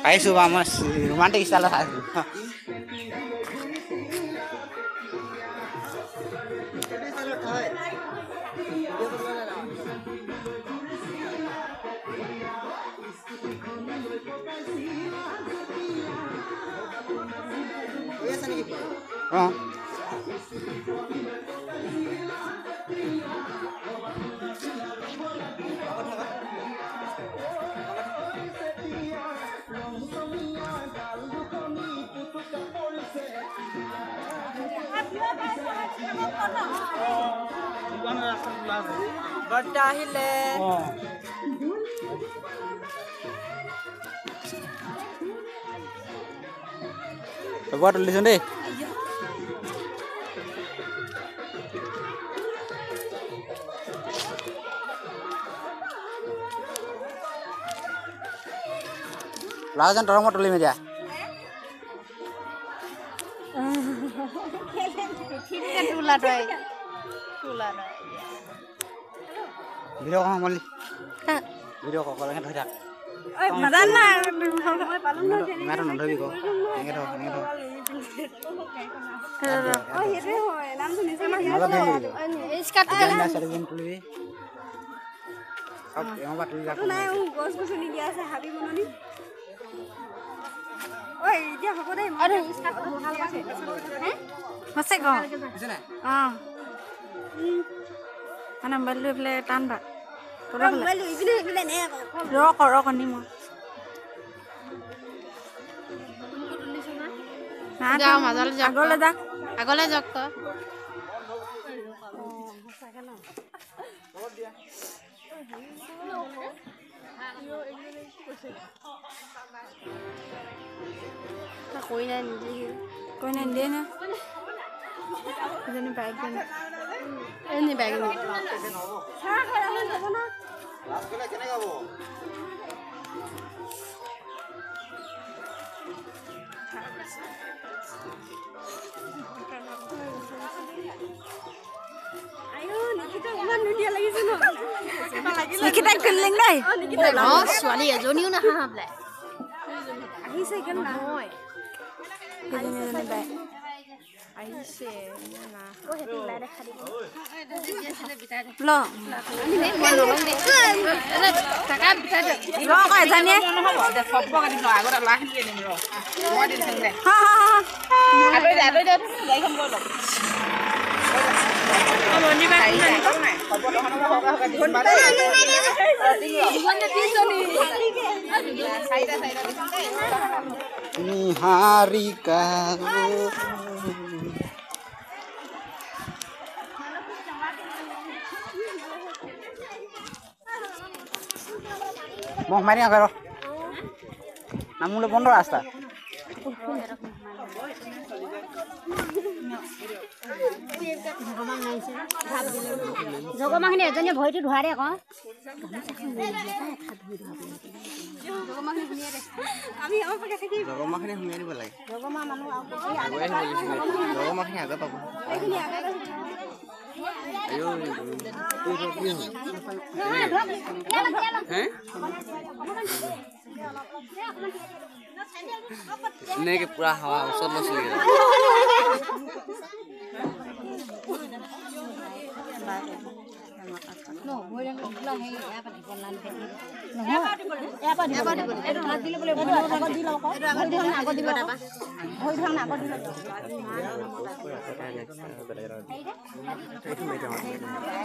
পাইছোঁ বা মই ৰোমান্টিক ষ্টাইলত চাইছোঁ। অঁ বৰ্তা আহিলে তুলিছোন দেই। ল'ৰাজন তৰমত তুলিম এতিয়া। ভিডিঅ' কৰ মলি, ভিডিঅ' কৰ, এনেকৈ ধৰি থাক। ইমানটো নধৰিবি ক, এনেকৈ ধৰ, এনেকৈ ধৰ। তুলিবি চব এওঁৰ পৰা তুলি। গছ গছনি দিয়া আছে, হাবি বননি। মানে মোবাইলটো এইফালে টান বা ৰ ৰ কণী মই আগলৈ যাক, আগলৈ যাওক। কইনা নিদিয়ে, কইনা নিদিয়ে না এজনী বাইক এজনী বাইক। নিকিতাক তুলিলিং দেই। ছোৱালী এজনীও নাহা বোলে। আহিছে নহয়, এজনী বাই আহিছে। ল ৰ আকৌ এজনীয়ে। হা হা হা। নিহাৰিকা মই সোমাই দিম আকৌ, নামোলৈ বন্ধ ৰাস্তা। জগমাখিনি এজনীয়ে ভৰিটো ধোৱা দে আকৌ। জগমাখিনি সোমিয়াই দিব লাগে। জগমা মানুহ জগমাখিনি আগে পাব। এনেকে পুৰা হাৱা ওচৰত লৈছিলেগে।